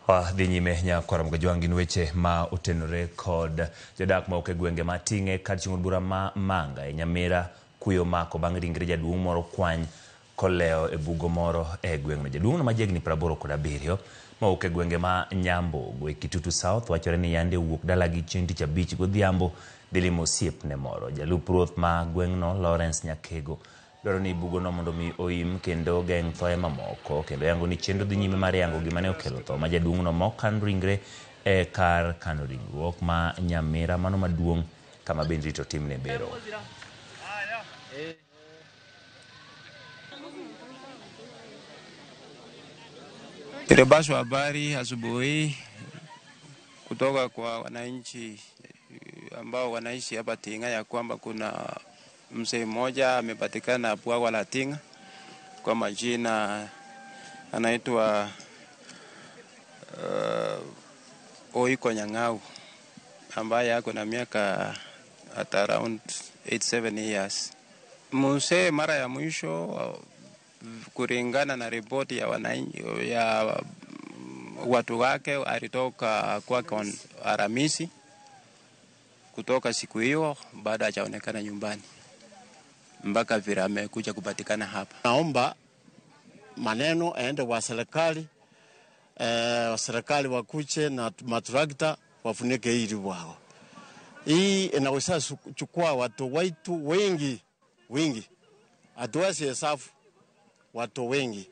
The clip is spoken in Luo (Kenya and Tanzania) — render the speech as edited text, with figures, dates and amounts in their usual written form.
Dhi nyime nyakwara Mgajwang' gin weche ma otenore kod jodak mawuok e gwenge ma Ting'e kar chieng' od bura ma Manga e Nyamira kuyo omako bang' ringre jaduong' moro kwany kolewo e bugo moro e gweng'no. Jaduong'no ma jahigni 87 mawuok e gwenge ma Nyambogo e Kitutu South wachore ni yande owuok dalagi chieng' tich abich godhiambo dhi limo osiepne moro. Jalup ruoth ma gweng'no Lawrence Nyakego dwaro ni bugono mondo mi oim kendo ogeng' thoe mamoko kendo yango ni chenro dhi nyime mar yango gima ne okelo tho ma jaduong'no mokan ringre e kar kano ringruok ma Nyamira mano maduong' kama bende rito timne bero. Tulipashwa habari asubuhi kutoka kwa wananchi ambao wanaishi hapa Tinga ya kwamba kuna mzee mmoja amepatikana bwawa la Tinga kwa majina anaitwa Oiko Nyang'au ambaye ako na miaka at around 87 years. Mzee mara ya mwisho kulingana na ripoti ya wananchi ya watu wake alitoka kwake Alhamisi. Kutoka siku hiyo bado hajaonekana nyumbani mpaka vile amekuja kupatikana hapa. Naomba maneno aende kwa serikali, serikali wakuche na matrakta wafunike hili bwawa. Hii inaweza kuchukua watu wetu wengi wengi, hatuwezi hesabu watu wengi.